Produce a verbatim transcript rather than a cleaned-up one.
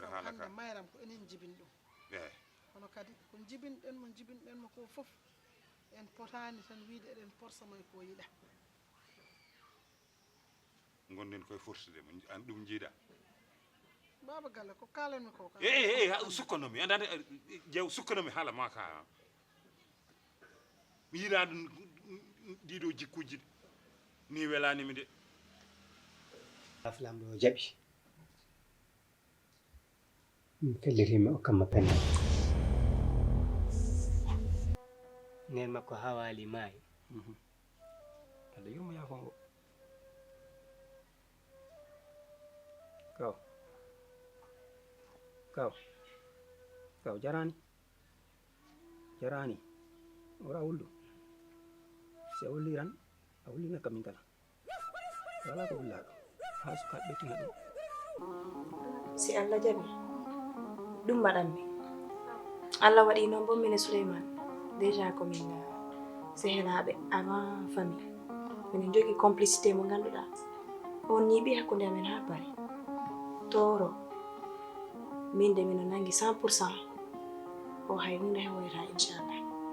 Ko haala hannde ka. Mayram ko enen njibini ɗum. Eyi. Kono kadi ko njibinɗen mo, njibinɗen mo ko fof, en potaani tan wiyde eɗen porsa mo e ko yiɗa. Ngonɗen koye forsude mo, an ɗum njiiɗa. Baaba Galle, ko kaalanmi ko kam. Eyi, eyi, eyi, sukkanno mi, anndaa, jeew sukkanno mi haala ma ka. Mi yiɗaa ɗum, ɗiɗo jikkuuji ni welaani mi de. Aflam ɗo jaɓi. Mi felliti mi okkan mo penda. Nen makko hawaali maayi. Mhm. Alla yurmo yaafo ngo. Kaw. Kaw. Kaw jaraani. Jaraani. Wora wuldu. Si a wulli ran, a wulli nakka min kala. Wala ko ullaaɗo haa sukaaɓe ɓe tuna ɗum. Si Allah jaɓi, ɗum mbaɗanmi. Allah waɗi noon bon min e Souleymane, déjà ko min sehelaaɓe avant famille. Minen njogii complicité mo ngannduɗaa, on ñiiɓi hakkunde amen haa pari. Tooro, min de mino nangi cent pour cent, o hay huunde hewoyata, inchallah.